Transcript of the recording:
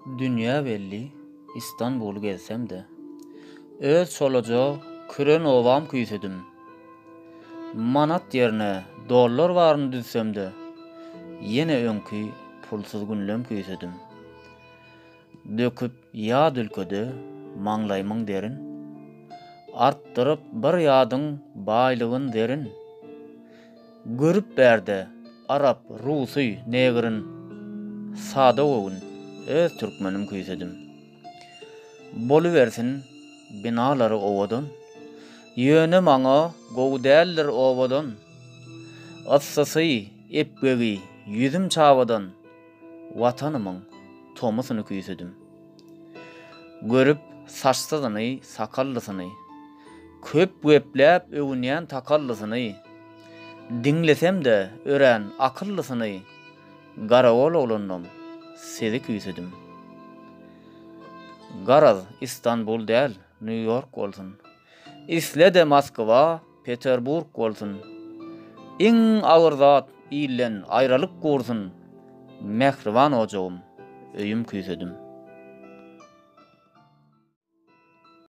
Dünýä belli Istanbuly gezsem-de, Öz çolaja küren obam küýsedim. Manat ýerine dollar baryny düzsem-de, Ýene öňki pulsuz günlem küýsedim. Döküp ýat ülkede maňlaýmyň derin, Artdyryp bir ýadyň baýlygyn zerin. Görüp bärde arap, rusy, negrin, Sada göwün öz türkmenim küýsedim. Bolubersin binalary owadan, Ýöne maňa gowy däldir obadan. Yssysy, epgegi, ýüzüm çabadan, Watanymyň tomusyny küýsedim. Görüp saçsyzyny, sakallysyny, Köp gepläp öwünýän takallysyny, Diňlesem-de örän akyllysyny, Garagol oglanlam, sizi küýsedim. Garaz, Istanbul däl, Nýu-Ýork bolsun. Isle-de Moskwa, Peterburg bolsun. Iň agyr zat ilden aýralyk gursun, Mähriban ojagym, öýüm küýsedim.